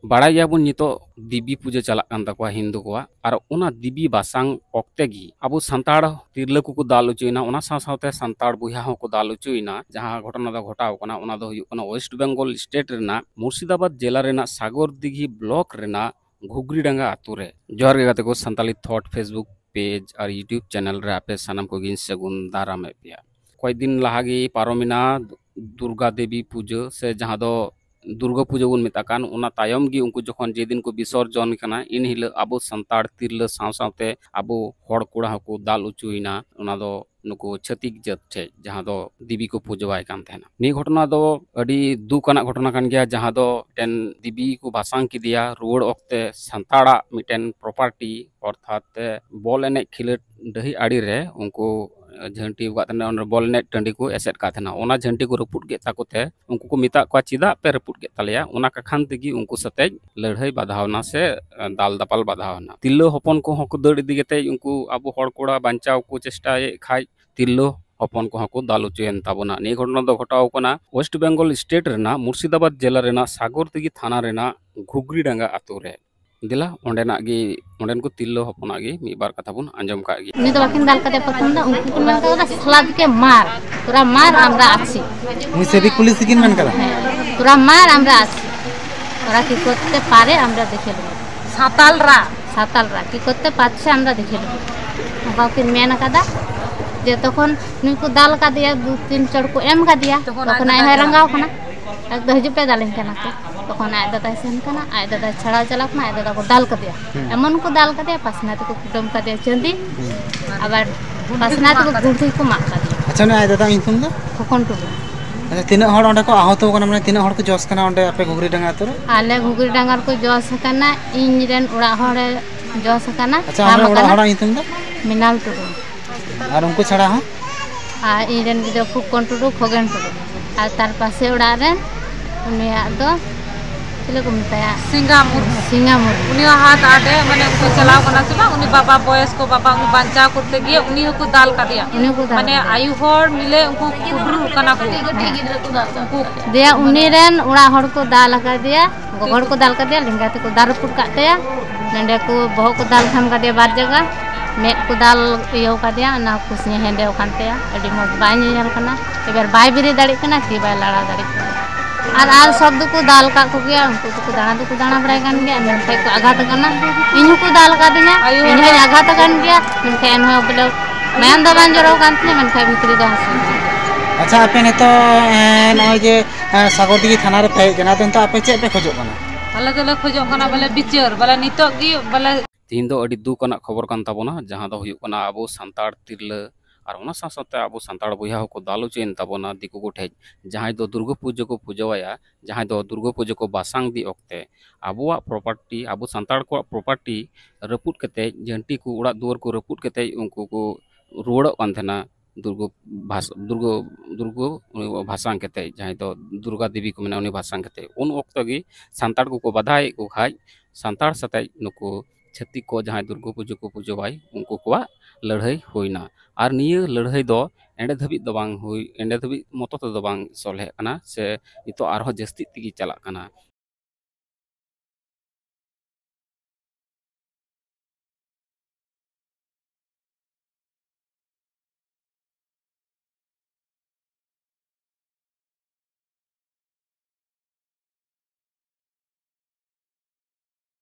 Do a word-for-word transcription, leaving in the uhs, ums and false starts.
ᱵᱟᱲᱟᱭ ᱜᱮᱭᱟᱵᱚᱱ ᱱᱤᱛᱚᱜ ᱫᱮᱵᱤ ᱯᱩᱡᱟᱹ ᱪᱟᱞᱟᱜ ᱠᱟᱱ ᱛᱟᱠᱚᱣᱟ ᱦᱤᱱᱫᱩ ᱠᱚᱣᱟᱜ, ᱟᱨ ᱚᱱᱟ ᱫᱮᱵᱤ ᱵᱟᱥᱟᱝ ᱚᱠᱛᱮ ᱜᱮ ᱟᱵᱚ ᱥᱟᱱᱛᱟᱲ ᱛᱤᱨᱞᱟᱹ ᱠᱚᱠᱚ ᱫᱟᱞ ᱦᱚᱪᱚᱭᱮᱱᱟ, ᱚᱱᱟ ᱥᱟᱶ ᱥᱟᱶᱛᱮ ᱥᱟᱱᱛᱟᱲ ᱵᱚᱭᱦᱟ ᱦᱚᱸᱠᱚ ᱫᱟᱞ ᱦᱚᱪᱚᱭᱮᱱᱟ᱾ ᱡᱟᱦᱟᱸ ᱜᱷᱚᱴᱚᱱᱟ ᱫᱚ ᱜᱷᱚᱴᱟᱣ ᱠᱟᱱᱟ, ᱚᱱᱟ ᱫᱚ ᱦᱩᱭᱩᱜ ᱠᱟᱱᱟ ᱳᱭᱮᱥᱴ ᱵᱮᱝᱜᱚᱞ ᱥᱴᱮᱴ ᱨᱮᱱᱟᱜ ᱢᱩᱨᱥᱤᱫᱟᱵᱟᱫᱽ ᱡᱮᱞᱟ ᱨᱮᱱᱟᱜ ᱥᱟᱜᱚᱨ ᱫᱤᱜᱷᱤ ᱵᱞᱚᱠ ᱨᱮᱱᱟᱜ ᱜᱷᱩᱜᱽᱨᱤᱰᱟᱸᱜᱟ ᱟᱛᱳ ᱨᱮ᱾ ᱡᱚᱦᱟᱨ ᱜᱮ ᱜᱟᱛᱮ ᱠᱚ, ᱥᱟᱱᱛᱟᱞᱤ ᱛᱷᱚᱴ ᱯᱷᱮᱥᱵᱩᱠ ᱯᱮᱡᱽ ᱟᱨ ᱭᱩᱴᱤᱭᱩᱵᱽ ᱪᱮᱱᱮᱞ ᱨᱮ ᱟᱯᱮ ᱥᱟᱱᱟᱢ ᱠᱚᱜᱮᱧ ᱥᱟᱹᱜᱩᱱ ᱫᱟᱨᱟᱢᱮᱫ ᱯᱮᱭᱟ᱾ ᱠᱚᱭᱮᱠ ᱫᱤᱱ ᱞᱟᱦᱟ ᱜᱮ ᱯᱟᱨᱚᱢᱮᱱᱟ ᱫᱩᱨᱜᱟ ᱫᱮᱵᱤ ᱯᱩᱡᱟᱹ, ᱥᱮ ᱡᱟᱦᱟᱸ ᱫᱚ ᱫᱩᱨᱜᱟᱹ ᱯᱩᱡᱟᱹ ᱵᱚᱱ ᱢᱮᱛᱟᱜ ᱠᱟᱱ, ᱚᱱᱟ ᱛᱟᱭᱚᱢ ᱜᱮ ᱩᱱᱠᱩ ᱡᱚᱠᱷᱚᱱ ᱡᱮᱫᱤᱱ ᱠᱚ ᱵᱤᱥᱚᱨᱡᱚᱱ ᱠᱟᱱᱟ, ᱤᱱ ᱦᱤᱞᱳᱜ ᱟᱵᱚ ᱥᱟᱱᱛᱟᱲ ᱛᱤᱨᱞᱟᱹ ᱥᱟᱶ ᱥᱟᱶᱛᱮ ᱟᱵᱚ ᱦᱚᱲ ᱠᱚᱲᱟ ᱦᱚᱸᱠᱚ ᱫᱟᱞ ᱦᱚᱪᱚᱭᱮᱱᱟ᱾ ᱚᱱᱟ ᱫᱚ ᱱᱩᱠᱩ ᱪᱷᱟᱹᱛᱤᱠ ᱡᱟᱹᱛ ᱴᱷᱮᱡ, ᱡᱟᱦᱟᱸ ᱫᱚ ᱫᱮᱵᱤ ᱠᱚ ᱯᱩᱡᱟᱹᱣᱟᱭ ᱠᱟᱱ ᱛᱟᱦᱮᱱᱟ᱾ ᱱᱤᱭᱟᱹ ᱜᱷᱚᱴᱚᱱᱟ ᱫᱚ ᱟᱹᱰᱤ ᱫᱩᱠ ᱟᱱᱟᱜ ᱜᱷᱚᱴᱚᱱᱟ ᱠᱟᱱ ᱜᱮᱭᱟ, ᱡᱟᱦᱟᱸ ᱫᱚ ᱢᱤᱫᱴᱮᱱ ᱫᱮᱵᱤ ᱠᱚ ᱵᱷᱟᱥᱟᱝ ᱠᱮᱫᱮᱭᱟ, ᱨᱩᱣᱟᱹᱲ ᱚᱠᱛᱮ ᱥᱟᱱᱛᱟᱲᱟᱜ ᱢᱤᱫᱴᱮᱱ ᱯᱨᱚᱯᱟᱨᱴᱤ, ᱚᱨᱛᱷᱟᱛ ᱛᱮ ᱵᱚᱞ ᱮᱱᱮᱡ ᱠᱷᱮᱞᱳᱰ ᱰᱟᱹᱦᱤ ᱟᱲᱮ ᱨᱮ ᱩᱱᱠᱩ ᱡᱷᱟᱹᱱᱴᱤ ᱟᱠᱟᱫ ᱛᱟᱦᱮᱱᱟ, ᱚᱸᱰᱮ ᱵᱚᱞ ᱮᱱᱮᱡ ᱴᱟᱺᱰᱤ ᱠᱚ ᱮᱥᱮᱫ ᱟᱠᱟᱫ ᱛᱟᱦᱮᱱᱟ᱾ ᱚᱱᱟ ᱡᱷᱟᱹᱱᱴᱤ ᱠᱚ ᱨᱟᱹᱯᱩᱫ ᱠᱮᱫ ᱛᱟᱠᱚ ᱛᱮ ᱩᱱᱠᱩ ᱠᱚ ᱢᱮᱛᱟᱜ ᱠᱚᱣᱟ, "ᱪᱮᱫᱟᱜ ᱯᱮ ᱨᱟᱹᱯᱩᱫ ᱠᱮᱫ ᱛᱟᱞᱮᱭᱟ?" ᱚᱱᱟ ᱠᱟᱠᱷᱟᱱ ᱛᱮᱜᱮ ᱩᱱᱠᱩ ᱥᱟᱛᱮᱡ ᱞᱟᱹᱲᱦᱟᱹᱭ ᱵᱟᱫᱷᱟᱣ ᱮᱱᱟ ᱥᱮ ᱫᱟᱞ ᱫᱟᱯᱟᱞ ᱵᱟᱫᱷᱟᱣ ᱮᱱᱟ᱾ ᱛᱤᱨᱞᱟᱹ ᱦᱚᱯᱚᱱ ᱠᱚᱦᱚᱸ ᱠᱚ ᱫᱟᱹᱲ ᱤᱫᱤ ᱠᱟᱛᱮ ᱩᱱᱠᱩ ᱟᱵᱚ ᱦᱚᱲ ᱠᱚᱲᱟ ᱵᱟᱧᱪᱟᱣ ᱠᱚ ᱪᱮᱥᱴᱟᱭᱮᱫ ᱠᱷᱟᱡ, ᱛᱤᱨᱞᱟᱹ ᱦᱚᱯᱚᱱ ᱠᱚᱦᱚᱸ ᱠᱚ ᱫᱟᱞ ᱦᱚᱪᱚᱭᱮᱱ ᱛᱟᱵᱚᱱᱟ᱾ ᱱᱤᱭᱟᱹ ᱜᱷᱚᱴᱚᱱᱟ ᱫᱚ ᱜᱷᱚᱴᱟᱣ ᱠᱟᱱᱟ ᱳᱭᱮᱥᱴ ᱵᱮᱝᱜᱚᱞ ᱥᱴᱮᱴ ᱨᱮᱱᱟᱜ ᱢᱩᱨᱥᱤᱫᱟᱵᱟᱫᱽ ᱡᱮᱞᱟ ᱨᱮᱱᱟᱜ ᱥᱟᱜᱚᱨ ᱫᱤᱜᱷᱤ ᱛᱷᱟᱱᱟ ᱨᱮᱱᱟᱜ ᱜᱷᱩᱜᱽᱨᱤᱰᱟᱸᱜᱟ ᱟᱛᱳ ᱨᱮ᱾ ᱫᱮᱞᱟ, ᱚᱸᱰᱮᱱᱟᱜ ᱜᱮ, ᱚᱸᱰᱮᱱ ᱠᱚ ᱛᱤᱨᱞᱟᱹ ᱦᱚᱯᱚᱱᱟᱜ ᱜᱮ ᱢᱤᱫ ᱵᱟᱨ ᱠᱟᱛᱷᱟ ᱵᱚᱱ ᱟᱸᱡᱚᱢ ᱠᱟᱜ ᱜᱮ᱾ ᱩᱱᱤ ᱫᱚ ᱵᱟᱹᱠᱤᱱ ᱫᱟᱞ ᱠᱟᱫᱮᱭᱟ ᱯᱨᱚᱛᱷᱚᱢ ᱫᱚ, ᱩᱱᱠᱩ ᱠᱤᱱ ᱢᱮᱱ ᱠᱟᱫᱟ, "ᱥᱟᱞᱟᱫ ᱠᱮ ᱢᱟᱨ, ᱛᱳᱨᱟ ᱢᱟᱨ ᱟᱢᱨᱟ ᱟᱪᱷᱤ।" ᱩᱱᱤ ᱥᱮᱵᱤᱠ ᱯᱩᱞᱤᱥ ᱜᱮᱠᱤᱱ ᱢᱮᱱ ᱠᱟᱫᱟ? ᱦᱮᱸ, "ᱛᱳᱨᱟ ᱢᱟᱨ ᱟᱢᱨᱟ ᱟᱪᱷᱤ, ᱛᱳᱨᱟ ᱠᱤ ᱠᱚᱨᱛᱮ ᱯᱟᱨᱮ ᱟᱢᱨᱟ ᱫᱮᱠᱷᱮ ᱞᱩᱸᱜᱟ, ᱥᱟᱛᱟᱞ ᱨᱟ, ᱥᱟᱛᱟᱞ ᱨᱟ ᱠᱤ ᱠᱚᱨᱛᱮ ᱯᱟᱨᱪᱷᱮ ᱟᱢᱨᱟ ᱫᱮᱠᱷᱮ ᱞᱩᱸᱜᱟ।" ᱚᱱᱠᱟ ᱠᱤᱱ ᱢᱮᱱ ᱠᱟᱫᱟ᱾ ᱡᱮ ᱛᱚᱠᱷᱚᱱ ᱱᱩᱭ ᱠᱚ ᱫᱟᱞ ᱠᱟᱫᱮᱭᱟ, ᱫᱩ ᱛᱤᱱ ᱪᱚᱲ ᱠᱚ ᱮᱢ ᱠᱟᱫᱮᱭᱟ, ᱛᱚᱠᱷᱚᱱ ᱟᱡ ᱛᱚᱠᱷᱚᱱ ᱟᱡ ᱫᱟᱫᱟᱭ ᱦᱚᱸᱭ ᱨᱟᱸᱜᱟᱣ ᱠᱟᱱᱟ᱾ ᱮᱠᱫᱚᱢ ᱦᱤᱡᱩᱜ ᱯᱮ, ᱫᱟᱞᱤᱧ ᱠᱟᱱᱟ ᱠᱚ᱾ ᱛᱚᱠᱷᱚᱱ ᱟᱡ ᱫᱟᱫᱟᱭ ᱥᱮᱱ ᱠᱟᱱᱟ, ᱟᱡ ᱫᱟᱫᱟ ᱪᱷᱟᱲᱟᱣ ᱪᱟᱞᱟᱣ ᱠᱟᱱᱟ, ᱟᱡ ᱫᱟᱫᱟ ᱠᱚ ᱫᱟᱞ ᱠᱟᱫᱮᱭᱟ᱾ ᱦᱩᱸ᱾ ᱮᱢᱚᱱ ᱠᱚ ᱫᱟᱞ ᱠᱟᱫᱮᱭᱟ, ᱯᱟᱥᱱᱟ ᱛᱮᱠᱚ ᱠᱩᱴᱟᱹᱢ ᱠᱟᱫᱮᱭᱟ ᱪᱟᱹᱸᱫᱤ᱾ ᱦᱩᱸ᱾ ᱟᱵᱟᱨ ᱯᱟᱥᱱᱟ ᱛᱮᱠᱚ ᱜᱩᱱᱴᱷᱤ ᱠᱚ ᱢᱟᱜ ᱠᱟᱫᱮᱭᱟ᱾ ᱟᱪᱪᱷᱟ, ᱩᱱᱤ ᱟᱡ ᱫᱟᱫᱟ ᱧᱩᱛᱩᱢ ᱫᱚ? ᱠᱷᱚᱠᱚᱱ ᱴᱩᱰᱩ᱾ ᱟᱪᱪᱷᱟ, ᱛᱤᱱᱟᱹᱜ ᱦᱚᱲ ᱚᱸᱰᱮ ᱠᱚ ᱟᱦᱚᱛᱚ ᱠᱟᱱᱟ, ᱢᱟᱱᱮ ᱛᱤᱱᱟᱹᱜ ᱦᱚᱲ ᱠᱚ ᱡᱚᱥ ᱠᱟᱱᱟ ᱚᱸᱰᱮ ᱟᱯᱮ ᱜᱷᱩᱜᱽᱨᱤ ᱰᱟᱸᱜᱟ ᱟᱹᱛᱩ ᱨᱮ? ᱟᱞᱮ ᱜᱷᱩᱜᱽᱨᱤ ᱰᱟᱸᱜᱟ ᱨᱮᱠᱚ ᱡᱚᱥ ᱟᱠᱟᱱᱟ, ᱤᱧ ᱨᱮᱱ ᱚᱲᱟᱜ ᱦᱚᱲᱮ ᱡᱚᱥ ᱟᱠᱟᱱᱟ, ᱟᱪᱪᱷᱟ, ᱟᱢ ᱨᱮᱱ ᱚᱲᱟᱜ ᱦᱚᱲᱟᱜ ᱧᱩᱛᱩᱢ ᱫᱚ? ᱢᱤᱱᱟᱞ ᱴᱩᱰᱩ᱾ ᱟᱨ ᱩᱱᱠᱩ ᱪᱷᱟᱲᱟ ᱦᱚᱸ? ᱟᱨ ᱤᱧ ᱨᱮᱱ ᱜᱤᱫᱽᱨᱟᱹ ᱯᱷᱩᱠᱚᱱ ᱴᱩᱰᱩ, ᱠᱷᱚᱜᱮᱱ ᱴᱩᱰᱩ᱾ ᱟᱨ ᱛᱟᱨ ᱯᱟᱥᱮ ᱚᱲᱟᱜ ᱨᱮᱱ ᱩᱱᱤᱭᱟᱜ ᱫᱚ ᱪᱤᱞᱤ ᱠᱚ ᱢᱮᱛᱟᱭᱟ? ᱥᱤᱝᱜᱟ ᱢᱩᱨᱢᱩ᱾ ᱥᱤᱝᱜᱟ ᱢᱩᱨᱢᱩ᱾ ᱩᱱᱤ ᱦᱚᱸ ᱦᱟᱛ ᱟᱴᱮ, ᱢᱟᱱᱮ, ᱩᱱᱠᱩ ᱪᱟᱞᱟᱣ ᱠᱟᱱᱟ ᱥᱮ ᱵᱟᱝ? ᱩᱱᱤ ᱵᱟᱵᱟ ᱵᱚᱭᱮᱥ ᱠᱚ ᱵᱟᱵᱟ, ᱩᱱᱤ ᱵᱟᱧᱪᱟᱣ ᱠᱚᱨᱛᱮ ᱜᱤᱭᱮ ᱩᱱᱤ ᱦᱚᱸᱠᱚ ᱫᱟᱞ ᱠᱟᱫᱮᱭᱟ᱾ ᱩᱱᱤ ᱦᱚᱸᱠᱚ ᱫᱟᱞ ᱢᱟᱱᱮ, ᱠᱟᱫᱮᱭᱟ᱾ ᱟᱭᱩ ᱦᱚᱲ ᱢᱤᱞᱮ ᱩᱱᱠᱩ ᱠᱩᱰᱨᱩ ᱠᱟᱱᱟ ᱠᱚ᱾ ᱩᱱᱠᱩ ᱫᱮᱭᱟ, ᱩᱱᱤ ᱨᱮᱱ ᱚᱲᱟᱜ ᱦᱚᱲ ᱠᱚ ᱫᱟᱞ ᱟᱠᱟᱫᱮᱭᱟ, ᱜᱚᱜᱚ ᱦᱚᱲ ᱠᱚ ᱫᱟᱞ ᱠᱟᱫᱮᱭᱟ, ᱞᱮᱸᱜᱟ ᱛᱮᱠᱚ ᱫᱟᱞ ᱨᱟᱹᱯᱩᱫ ᱠᱟᱜ ᱛᱟᱭᱟ᱾ ᱱᱚᱸᱰᱮ ᱠᱚ ᱵᱚᱦᱚᱜ ᱠᱚ ᱫᱟᱞ ᱛᱷᱟᱢ ᱠᱟᱫᱮᱭᱟ ᱵᱟᱨ ᱡᱟᱭᱜᱟ, ᱢᱮᱫ ᱠᱚ ᱫᱟᱞ ᱤᱭᱟᱹᱣ ᱠᱟᱫᱮᱭᱟ, ᱚᱱᱟ ᱠᱩᱥᱱᱤ ᱦᱮᱸᱫᱮᱣ ᱠᱟᱱ ᱛᱟᱭᱟ, ᱟᱹᱰᱤ ᱢᱚᱡᱽ ᱵᱟᱭ ᱧᱮᱧᱮᱞ ᱠᱟᱱᱟ᱾ ᱮᱵᱟᱨ ᱵᱟᱭ ᱵᱮᱨᱮᱫ ᱫᱟᱲᱮᱭᱟᱜ ᱠᱟᱱᱟ, ᱠᱤ ᱵᱟᱭ ᱞᱟᱲᱟᱣ ᱫᱟᱲᱮᱭᱟᱜ ᱠᱟᱱᱟ᱾ ᱟᱨ, ᱟᱨ ᱥᱚᱵ ᱫᱚᱠᱚ ᱫᱟᱞ ᱠᱟᱜ ᱠᱚᱜᱮᱭᱟ, ᱩᱱᱠᱩ ᱫᱚᱠᱚ ᱫᱟᱬᱟ ᱫᱚᱠᱚ ᱫᱟᱬᱟ ᱵᱟᱲᱟᱭ ᱠᱟᱱ ᱜᱮᱭᱟ, ᱢᱮᱱᱠᱷᱟᱱ ᱠᱚ ᱟᱜᱷᱟᱛ ᱟᱠᱟᱱᱟ᱾ ᱤᱧ ᱦᱚᱸᱠᱚ ᱫᱟᱞ ᱟᱠᱟᱫᱤᱧᱟ, ᱤᱧ ᱦᱚᱸᱧ ᱟᱜᱷᱟᱛ ᱟᱠᱟᱱ ᱜᱮᱭᱟ, ᱢᱮᱱᱠᱷᱟᱱ ᱮᱱᱦᱚᱸ ᱵᱚᱞᱮ ᱢᱟᱭᱟᱢ ᱫᱚ ᱵᱟᱝ ᱡᱚᱨᱚ ᱟᱠᱟᱱ ᱛᱤᱧᱟ, ᱢᱮᱱᱠᱷᱟᱱ ᱵᱷᱤᱛᱨᱤ ᱫᱚ ᱦᱟᱹᱥᱩ᱾ ᱟᱪᱪᱷᱟ, ᱟᱯᱮ ᱱᱤᱛᱚᱜ, ᱮᱸ, ᱱᱚᱜᱼᱚᱭ ᱡᱮ, ᱮᱸ, ᱥᱟᱜᱚᱨᱫᱤᱜᱷᱤ ᱛᱷᱟᱱᱟ ᱨᱮ ᱦᱮᱡ ᱠᱟᱱᱟ, ᱟᱫᱚ ᱱᱤᱛᱚᱜ ᱟᱯᱮ ᱪᱮᱫ ᱯᱮ ᱠᱷᱚᱡᱚᱜ ᱠᱟᱱᱟ? ᱟᱞᱮ ᱫᱚᱞᱮ ᱠᱷᱚᱡᱚᱜ ᱠᱟᱱᱟ ᱵᱚᱞᱮ ᱵᱤᱪᱟᱹᱨ, ᱵᱚᱞᱮ ᱱᱤᱛᱚᱜ ᱜᱮ ᱵᱚᱞᱮ ᱛᱮᱦᱮᱧ ᱫᱚ ᱟᱹᱰᱤ ᱫᱩᱠ ᱟᱱᱟᱜ ᱠᱷᱚᱵᱚᱨ ᱠᱟᱱ ᱛᱟᱵᱚᱱᱟ, ᱡᱟᱦᱟᱸ ᱫᱚ ᱦᱩᱭᱩᱜ ᱠᱟᱱᱟ ᱟᱵᱚ ᱥᱟᱱᱛᱟᱲ ᱛᱤᱨᱞᱟᱹ ᱟᱨ ᱚᱱᱟ ᱥᱟᱶ ᱥᱟᱶᱛᱮ ᱟᱵᱚ ᱥᱟᱱᱛᱟᱲ ᱵᱚᱭᱦᱟ ᱦᱚᱸᱠᱚ ᱫᱟᱞ ᱦᱚᱪᱚᱭᱮᱱ ᱛᱟᱵᱚᱱᱟ ᱫᱤᱠᱩ ᱠᱚᱴᱷᱮᱡ, ᱡᱟᱦᱟᱸᱭ ᱫᱚ ᱫᱩᱨᱜᱟᱹ ᱯᱩᱡᱟᱹ ᱠᱚ ᱯᱩᱡᱟᱹᱣᱟᱭᱟ, ᱡᱟᱦᱟᱸᱭ ᱫᱚ ᱫᱩᱨᱜᱟᱹ ᱯᱩᱡᱟᱹ ᱠᱚ ᱵᱟᱥᱟᱝ ᱤᱫᱤ ᱚᱠᱛᱮ ᱟᱵᱚᱣᱟᱜ ᱯᱨᱚᱯᱟᱨᱴᱤ, ᱟᱵᱚ ᱥᱟᱱᱛᱟᱲ ᱠᱚᱣᱟᱜ ᱯᱨᱚᱯᱟᱨᱴᱤ ᱨᱟᱹᱯᱩᱫ ᱠᱟᱛᱮᱡ, ᱡᱷᱟᱹᱱᱴᱤ ᱠᱚ, ᱚᱲᱟᱜ ᱫᱩᱣᱟᱹᱨ ᱠᱚ ᱨᱟᱹᱯᱩᱫ ᱠᱟᱛᱮᱡ ᱩᱱᱠᱩ ᱠᱚ ᱨᱩᱣᱟᱹᱲᱚᱜ ᱠᱟᱱ ᱛᱟᱦᱮᱱᱟ ᱫᱩᱨᱜᱟᱹ ᱵᱷᱟᱥ-, ᱫᱩᱨᱜᱟᱹ, ᱫᱩᱨᱜᱟᱹ ᱩᱱᱤ ᱵᱷᱟᱥᱟᱝ ᱠᱟᱛᱮᱡ, ᱡᱟᱦᱟᱸᱭ ᱫᱚ ᱫᱩᱨᱜᱟ ᱫᱮᱵᱤ ᱠᱚ ᱢᱮᱱᱟ, ᱩᱱᱤ ᱵᱷᱟᱥᱟᱝ ᱠᱟᱛᱮᱡ᱾ ᱩᱱ ᱚᱠᱛᱚ ᱜᱮ ᱥᱟᱱᱛᱟᱲ ᱠᱚᱠᱚ ᱵᱟᱫᱷᱟᱭᱮᱫ ᱠᱚ ᱠᱷᱟᱡ, ᱥᱟᱱᱛᱟᱲ ᱥᱟᱛᱮᱡ ᱱᱩᱠᱩ ᱪᱷᱟᱹᱛᱤᱠ ᱠᱚ ᱡᱟᱦᱟᱸᱭ ᱫᱩᱨᱜᱟᱹ ᱯᱩᱡᱟᱹ ᱠᱚ ᱯᱩᱡᱟᱹᱣᱟᱭ, ᱩᱱᱠᱩ ᱠᱚᱣᱟᱜ ᱞᱟᱹᱲᱦᱟᱹᱭ ᱦᱩᱭᱱᱟ᱾ ᱟᱨ ᱱᱤᱭᱟᱹ ᱞᱟᱹᱲᱦᱟᱹᱭ ᱫᱚ ᱮᱸᱰᱮ ᱫᱷᱟᱹᱵᱤᱡ ᱫᱚ ᱵᱟᱝ ᱦᱩᱭ, ᱮᱸᱰᱮ ᱫᱷᱟᱹᱵᱤᱡ ᱢᱚᱛᱚ ᱛᱮᱫᱚ ᱵᱟᱝ ᱥᱚᱞᱦᱮᱜ ᱠᱟᱱᱟ, ᱥᱮ ᱱᱤᱛᱚᱜ ᱟᱨᱦᱚᱸ ᱡᱟᱹᱥᱛᱤ ᱛᱮᱜᱮ ᱪᱟᱞᱟᱜ ᱠᱟᱱᱟ᱾